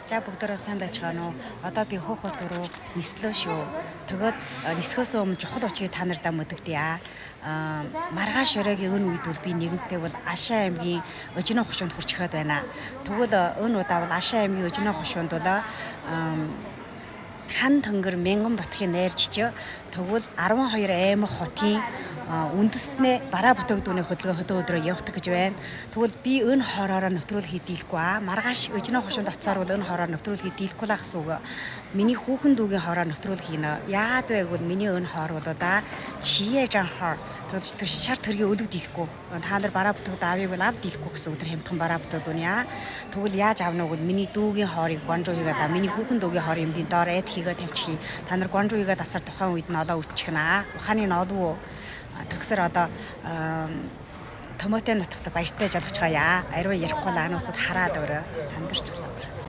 За, бүгдээрээ сайн байцгаана уу? Одоо би Хөх хот руу нислөө шүү. Тэгээд нисхөөсөө өмнө чухал учрыг та нарт мэдэгдэе. Аа, маргааш оройн өн үед бол би нэгэнтээ бол Ашаа аймгийн Ожино хошуунд хүрч ихэд байна. Тэгвэл энэ удаа бол Ашаа аймгийн Ожино хошуунд бол хан тэнгэр мянган ботхын найрчж, тэгвэл 12 аймаг хотын үндэстнээ бараа бүтээгдэхүүний хөдөлгөөн хөдөө өдрөө явах гэж байна. Тэгвэл би энэ хороороо нэвтрүүлгийг дийлэхгүй аа. Маргааш Өжнө хошуунд очсоор бол энэ хороор нэвтрүүлгийг дийлэхгүй л гэсэн үг. Миний хүүхэн дүүгийн хороор нэвтрүүлэг хийнэ. Яагаад вэ гэвэл миний энэ хоор бол да чие жан хоор. Тэгвэл тэр шар тэргийн өлөг дийлэхгүй. Та нар бараа бүтээгдэхүүн авъя бол ав дийлэхгүй гэсэн үг, тэр хямдхан бараа бүтээгдэхүүн яа. Тэгвэл яаж авна вэ гэвэл миний дүүгийн хоорыг гонжуу хийгээд, миний хүүхэн дүүгийн хоорыг би доор айд хийгээд тавьчих. Та нар гонжуу хийгээд авсаар тухайн үед нь олоо үтчихнэ. Ухааны нь олов уу? Тэгсэр одоо томьёотой нутагт баяртай жолгоцгоё. Ариу ярихгүй л ануусад хараад өөрөө сандарч глаа.